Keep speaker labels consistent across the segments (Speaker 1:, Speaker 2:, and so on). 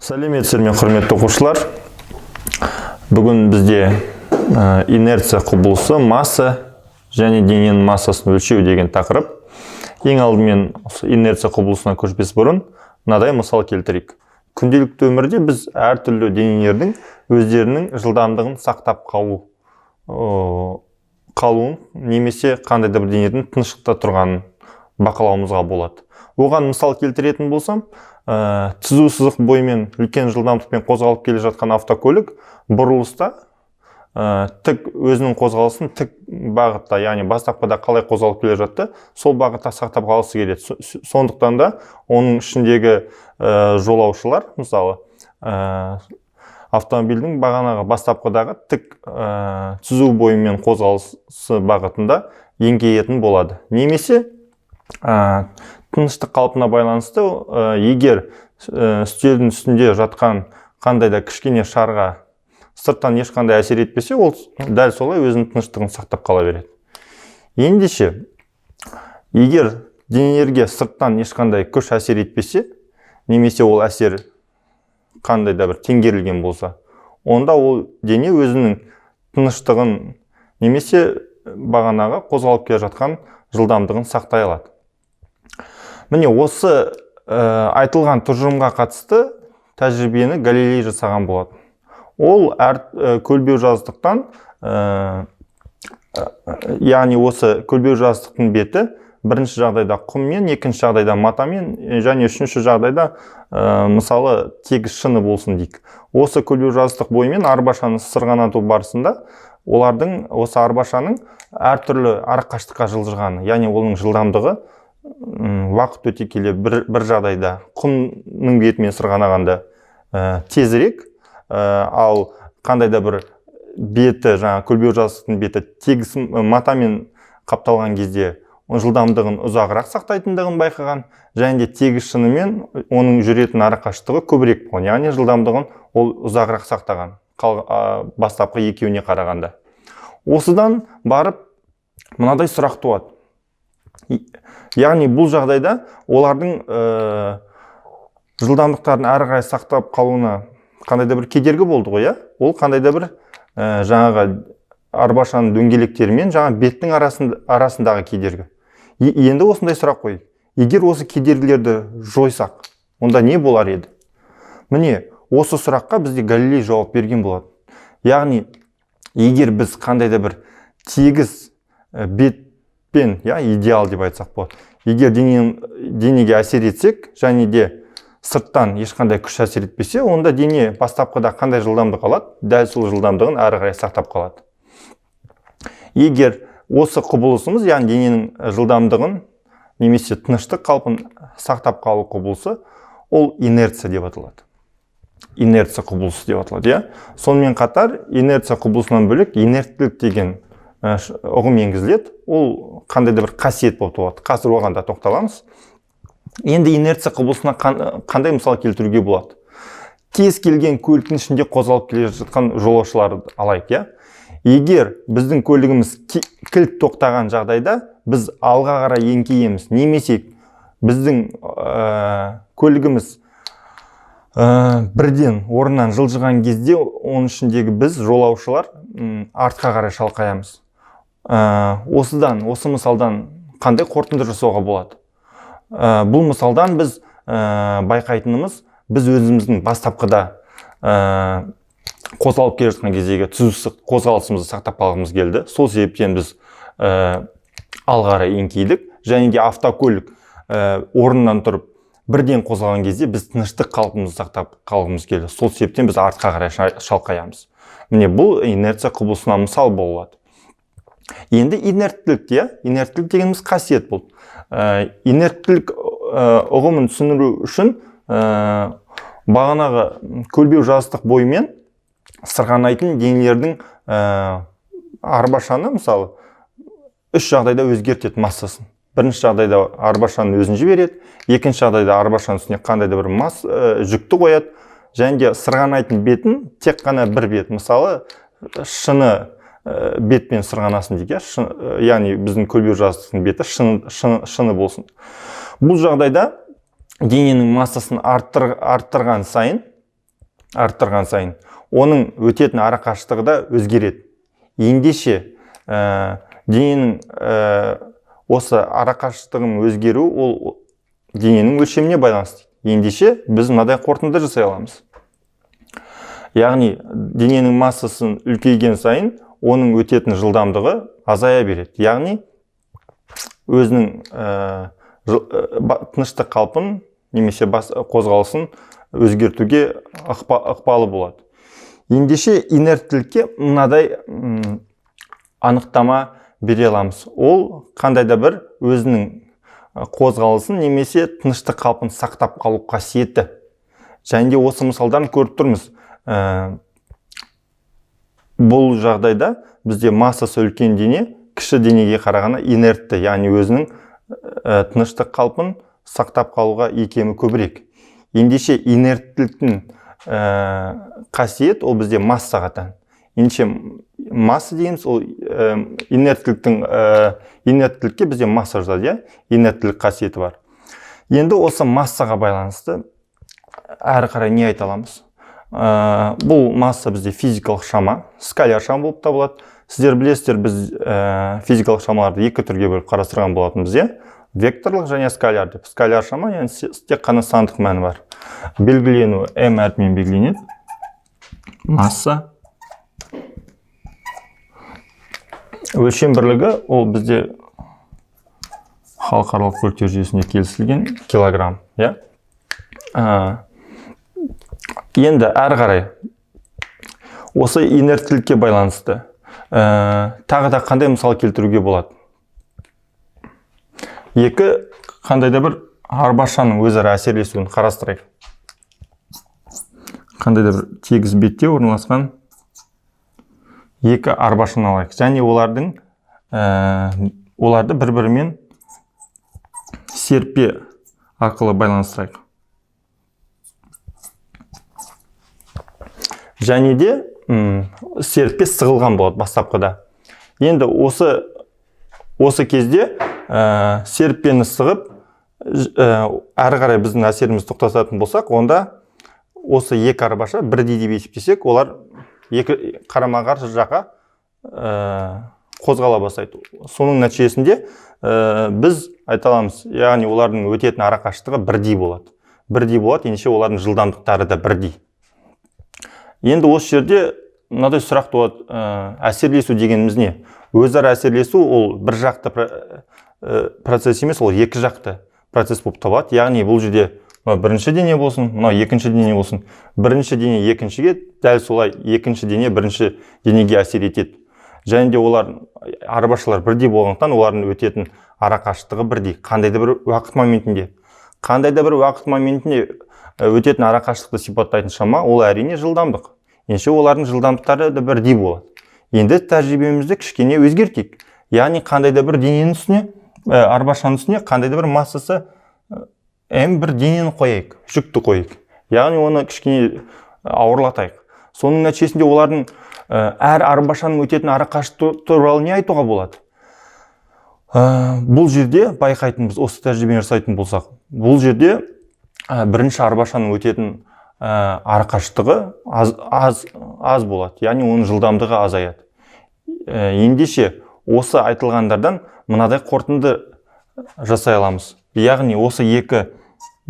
Speaker 1: Сәлеметсіздер ме, құрметті оқушылар! Бүгін бізде инерция құбылысы, масса және дененің массасын өлшеу деген тақырып. Ең алдымен осы инерция құбылысына көшпес бұрын мынадай мысал келтірейік. Күнделікті өмірде біз әртүрлі денелердің өздерінің жылдамдығын сақтап қалуын немесе қандай да бір дененің тыныштықта тұрғанын бақылауымызға болады. Оған мысал келтіретін болсам, түзу сызық бойымен үлкен жылдамдықпен қозғалып келе жатқан автокөлік бұрылыста тік өзінің қозғалысын тік бағытта, яғни бастапқыда қалай қозғалып келе жатты, сол бағытта сақтап қалғысы келеді. Сондықтан да оның ішіндегі жолаушылар, мысалы, автомобильдің бағанағы бастапқыдағы тік түзу бойымен қозғалысы бағытында еңкейетін болады. Немесе тыныштық қалпына байланысты, егер үстелдің үстінде жатқан қандай да кішкене шарға сырттан ешқандай әсер етпесе, ол дәл солай өзінің тыныштығын сақтап қала береді. Ендеше, егер денелерге сырттан ешқандай күш әсер етпесе немесе ол әсер қандай да бір теңгерілген болса, онда ол дене өзінің тыныштығын немесе бағанағы қозғалып келе жатқан жылдамдығын сақтай алады. Міне, осы айтылған тұжырымға қатысты тәжірибені Галилей жасаған болатын. Ол әр көлбеу жазықтықтан, яғни осы көлбеу жазықтықтың беті бірінші жағдайда құммен, екінші жағдайда матамен және үшінші жағдайда, мысалы, тегіс шыны болсын дейік. Осы көлбеу жазықтық бойымен арбашаны сырғанату барысында олардың, осы арбашаның әртүрлі арақашықтыққа жылжығаны, яғни оның жылдамдығы уақыт өте келе бір жағдайда құмның бетімен сырғанағанда тезірек, ал қандай да бір беті, жаңа көлбеу жазықтың беті тегіс матамен қапталған кезде жылдамдығын ұзағырақ сақтайтындығын байқаған және де тегіс шынымен оның жүретін арақашықтығы көбірек болған, яғни жылдамдығын ол ұзағырақ сақтаған бастапқы екеуіне қарағанда. Осыдан барып мынадай сұрақ туады. Яғни бұл жағдайда олардың жылдамдықтарын әрі қарай сақтап қалуына қандай да бір кедергі болды ғой, иә? Ол қандай да бір жаңағы арбашаның дөңгелектері мен жаңа беттің арасындағы кедергі. Енді осындай сұрақ қой: егер осы кедергілерді жойсақ, онда не болар еді? Міне, осы сұраққа бізде Галилей жауап берген болады. Яғни егер біз қандай да бір тегіс бетпен, иә, идеал деп айтсақ болады, егер денеге әсер етсек және де сырттан ешқандай күш әсер етпесе, онда дене бастапқыда қандай жылдамдық алады, дәл сол жылдамдығын әрі қарай сақтап қалады. Егер осы құбылысымыз, яғни дененің жылдамдығын немесе тыныштық қалпын сақтап қалу құбылысы, ол инерция деп аталады, инерция құбылысы деп аталады, иә. Сонымен қатар инерция құбылысынан бөлек инерттілік деген ұғым енгізіледі. Ол қандай да бір қасиет болып туады, қазір оған да тоқталамыз. Енді инерция құбылысына қандай мысал келтіруге болады? Кез келген көліктің ішінде қозғалып келе жатқан жолаушыларды алайық, иә. Егер біздің көлігіміз кілт тоқтаған жағдайда, біз алға қарай еңкейеміз немесе біздің көлігіміз бірден орнынан жылжыған кезде, оның ішіндегі біз, жолаушылар, артқа қарай шалқаямыз. Осыдан, осы мысалдан қандай қорытынды жасауға болады? Бұл мысалдан біз байқайтынымыз, біз өзіміздің бастапқыда қозғалып келе жатқан кездегі түзу қозғалысымызды сақтап қалғымыз келді. Сол себептен біз алға қарай еңкейдік және де автокөлік орнынан тұрып бірден қозғалған кезде біз тыныштық қалпымызды сақтап қалғымыз келді. Сол себептен біз артқа қарай шалқаямыз. Міне, бұл инерция құбылысына мысал бола алады. Енді инерттілік, иә, инерттілік дегеніміз қасиет болды. Инерттілік ұғымын түсіндіру үшін бағанағы көлбеу жазықтық бойымен сырғанайтын денелердің арбашаны, мысалы, үш жағдайда өзгертеді массасын. Бірінші жағдайда арбашаның өзін жібереді, екінші жағдайда арбашаның үстіне қандай да бір жүкті қояды және де сырғанайтын бетін тек қана бір бет, мысалы, шыны бетпен сырғанасын дейік, иә, яғни біздің көлбеу жазықтықтың беті шыны болсын. Бұл жағдайда дененің массасын арттырған сайын арттырған сайын оның өтетін арақашықтығы да өзгереді. Ендеше дененің осы арақашықтығының өзгеруі ол дененің өлшеміне байланысты. Ендеше біз мынадай қорытынды жасай аламыз. Яғни дененің массасын үлкейген сайын оның өтетін жылдамдығы азая береді. Яғни өзінің тыныштық қалпын немесе қозғалысын өзгертуге ықпалы болады. Ендеше инерттілікке мынадай анықтама бере аламыз. Ол қандай да бір өзінің қозғалысын немесе тыныштық қалпын сақтап қалу қасиеті. Және де осы мысалдан көріп тұрмыз. Бұл жағдайда бізде массасы үлкен дене кіші денеге қарағанда инертті, яғни өзінің тыныштық қалпын сақтап қалуға икемі көбірек. Ендеше инерттіліктің қасиет ол бізде массаға тән. Ендеше масса дейміз, ол инерттілікке бізде масса жазады, иә? Инерттілік қасиеті бар. Енді осы массаға байланысты әрі қарай не айта аламыз? Бұл масса бізде физикалық шама, скаляр шама болып табылады. Сіздер білесіздер, біз физикалық шамаларды екі түрге бөліп қарастырған болатынбыз, иә? Векторлық және скаляр деп. Скаляр шама, яғни тек қана сандық мәні бар. Белгіленуі М әрпімен белгіленеді. Масса. Өлшем бірлігі ол бізде халықаралық көліктер жүйесінде келісілген килограмм, иә? Енді әрі қарай осы инерттілікке байланысты тағы да қандай мысал келтіруге болады? Екі қандай да бір арбашаның өзара әсерлесуін қарастырайық. Қандай да бір тегіс бетте орналасқан екі арбашаны алайық және оларды бір-бірімен серпе арқылы байланыстырайық. Және де серпе сығылған болады бастапқыда. Енді осы кезде серппені сығып, әрі қарай біздің әсерімізді тоқтататын болсақ, онда осы екі арбаша бірдей деп есептесек, олар екі қарама-қарсы жаққа қозғала бастайды. Соның нәтижесінде біз айта аламыз, яғни олардың өтетін арақашықтығы бірдей болады. Бірдей болады, ендеше олардың жылдамдықтары да бірдей. Енді осы жерде мынадай сұрақ туады, әсерлесу дегеніміз не? Өзара әсерлесу ол бір жақты процесс емес, ол екі жақты процесс болып табылады. Яғни бұл жерде мынау бірінші дене болсын, мынау екінші дене болсын. Бірінші дене екіншіге, дәл солай екінші дене бірінші денеге әсер етеді. Және де олар арбашалар бірдей болғандықтан олардың өтетін арақашықтығы бірдей. Қандай да бір уақыт моментінде, қандай да бір уақыт моментінде өтетін арақашықтықты сипаттайтын шама ол әрине жылдамдық. Ендеше олардың жылдамдықтары да бірдей болады. Енді тәжірибемізді кішкене өзгертейік. Яғни қандай да бір дененің үстіне, арбашаның үстіне қандай да бір массасы М бір денені қояйық, жүкті қояйық. Яғни оны кішкене ауырлатайық. Соның нәтижесінде олардың әр арбашаның өтетін арақашықтығы туралы не айтуға болады? Бұл жерде байқайтынбыз, осы тәжірибені жасайтын болсақ, бұл жерде бірінші арбашаның өтетін арақашықтығы аз болады, яғни оның жылдамдығы азаяды. Ендеше осы айтылғандардан мынадай қорытынды жасай аламыз. Яғни осы екі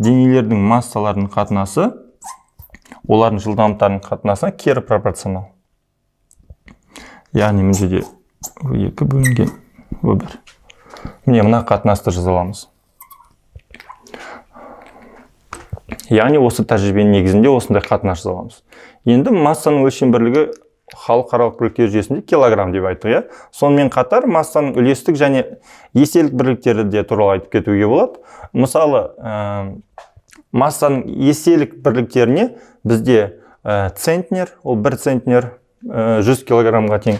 Speaker 1: денелердің массаларының қатынасы олардың жылдамдықтарының қатынасына кері пропорционал. Яғни мына жерде 2 бөлінген 1. Міне мына қатынасты жаза аламыз. Яғни осы тәжірибенің негізінде осындай қатынас жаза аламыз. Енді массаның өлшем бірлігі халықаралық бірліктер жүйесінде килограмм деп айттық, иә? Сонымен қатар массаның үлестік және еселік бірліктері де туралы айтып кетуге болады. Мысалы, массаның еселік бірліктеріне бізде центнер, ол 1 центнер 100 килограммға тең.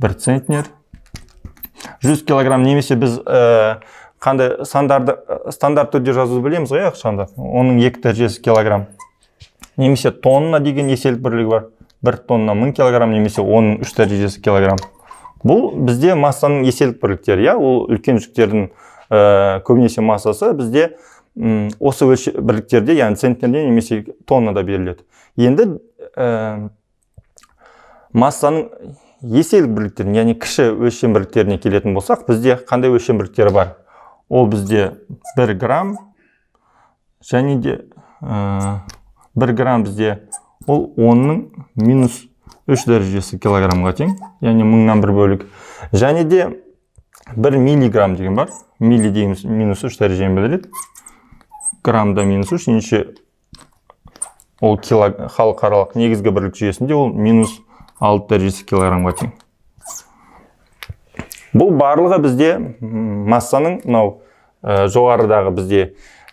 Speaker 1: 1 центнер 100 килограмм, немесе біз қандай сандарды стандарт түрде жазуды білеміз ғой, ақшанда. Оның екі дәрежесі килограмм. Немесе тонна деген еселік бірлігі бар. 1 тонна 1000 килограмм, немесе оның 3 дәрежесі килограмм. Бұл бізде массаның еселік бірліктері, иә? Ол үлкен жүктердің көбінесе массасы бізде Осы өлше бірліктерде, яғни центнерде немесе тоннада беріледі. Енді массаның еселік бірліктеріне, яғни кіші өлшем бірліктеріне келетін болсақ, бізде қандай өлшем бірліктері бар? Ол бізде 1 грамм және де 1 грамм бізде ол 10-ның минус 3 дәрежесі килограммға тең, яғни мыңнан бір бөлік. Және де 1 миллиграмм деген бар. Милли дегеніміз минус 3 дәрежені білдіреді. Граммда минус 3, ендеше ол халықаралық негізгі бірлік жүйесінде ол минус 6 дәрежесі килограммға тең. Бұл барлығы бізде массаның мынау жоғарыдағы бізде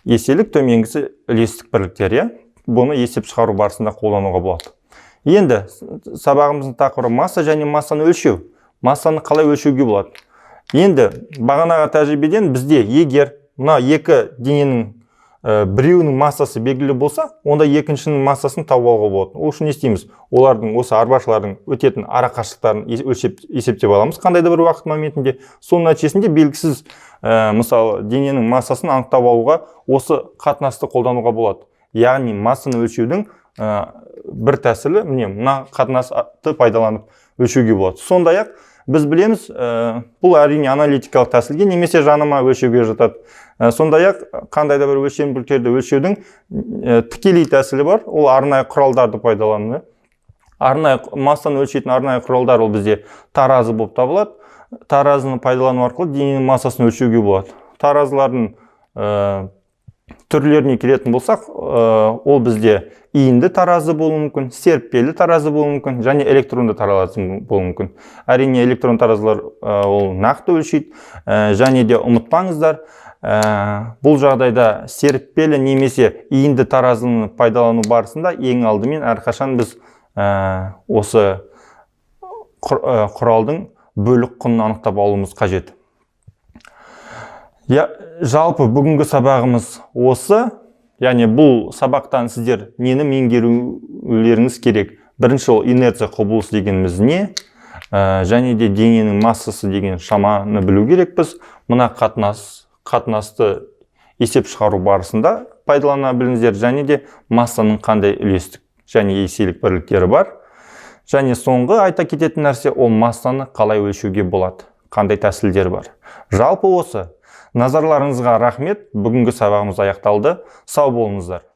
Speaker 1: еселік, төменгісі үлестік бірліктер, иә. Бұны есеп шығару барысында қолдануға болады. Енді сабағымыздың тақырыбы — масса және массаны өлшеу. Массаны қалай өлшеуге болады? Енді бағанағы тәжірибеден бізде егер мына екі дененің біреуінің массасы белгілі болса, онда екіншінің массасын тауып алуға болады. Ол үшін не істейміз? Олардың, осы арбашалардың өтетін ара қашықтықтарын өлшеп, есептеп аламыз қандай да бір уақыт моментінде. Соның нәтижесінде белгісіз мысалы, дененің массасын анықтап алуға осы қатынасты қолдануға болады. Яғни массаны өлшеудің бір тәсілі міне мына қатынасты пайдаланып өлшеуге болады. Сондай ақ біз білеміз, бұл әрине аналитикалық тәсілге немесе жанама өлшеуге жатады. Сондай ақ қандай да бір өлшем бірліктерді өлшеудің тікелей тәсілі бар, ол арнайы құралдарды пайдалану. Арнайы массаны өлшейтін арнайы құралдар ол бізде таразы болып табылады. Таразыны пайдалану арқылы дененің массасын өлшеуге болады. Таразылардың түрлеріне келетін болсақ, ол бізде иінді таразы болуы мүмкін, серіппелі таразы болуы мүмкін және электронды таразы болуы мүмкін. Әрине, электрон таразылар ол нақты өлшейді. Және де ұмытпаңыздар, бұл жағдайда серіппелі немесе иінді таразыны пайдалану барысында ең алдымен әрқашан біз осы құралдың бөлік құнын анықтап алуымыз қажет. Я, жалпы бүгінгі сабағымыз осы. Яғни бұл сабақтан сіздер нені меңгерулеріңіз керек? Бірінші, ол инерция құбылысы дегеніміз не? Және де дененің массасы деген шаманы білу керекпіз. Мына қатынасты есеп шығару барысында пайдалана біліңіздер және де массаның қандай үлестік және еселік бірліктері бар. Және соңғы айта кететін нәрсе, ол массаны қалай өлшеуге болады, қандай тәсілдер бар. Жалпы осы. Назарларыңызға рахмет. Бүгінгі сабағымыз аяқталды. Сау болыңыздар.